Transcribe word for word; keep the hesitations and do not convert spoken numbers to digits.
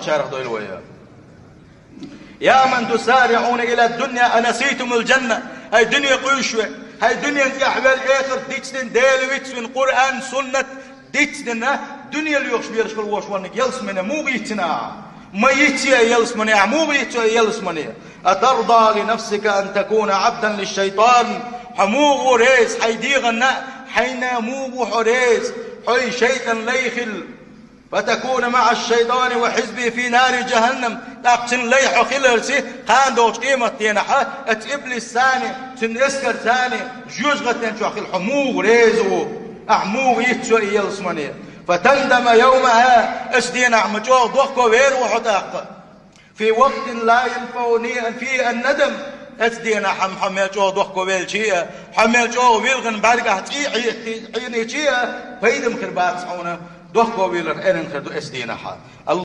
чарах дойла вай. يا من تسارعون إلى الدنيا أنسيتم الجنة. ХӀай дуьне къуьйсуш ве, хӀай дуьнен тӀехь вел, эхарт дицдина, Дела вицвина, Къуръан, суннат дицдина, дуьне лоьхуш бераш хила волуш верг ялсамане муха йицйина ахь? Ма йицйе ялсамане ахь, муха йицйо ялсамане? أترضى لنفسك أن تكون عبدا للشيطان. Хьо муха ву реза хьайн дегӀанна, хьайна муха ву хьо реза, хьо шайтӀан лай хила? فتكون مع الشيطان وحزبه في نار جهنم. ТӀаккха цуьнан лай хьо хиларца, кхана долчу къематденахь, оцу иблисцани, цуьнан эскарцани жоьжахатин чохь хила хьо муха реза ву? Ахь муха йицйо и ялсамане? فتندم يومها. Оцу денахь ма чӀогӀа дохко вер ву хьо тӀаккха. في وقت لا ينفع فيه الندم. Оцу денахь хьо мел чӀогӀа дохко велча а, хьо мел чӀогӀа вилхина бӀаьргахь цӀий Ӏе-, Ӏийнача а, пайдам хир бац хьуна, дохко вилар эрна хир ду оцу денахь.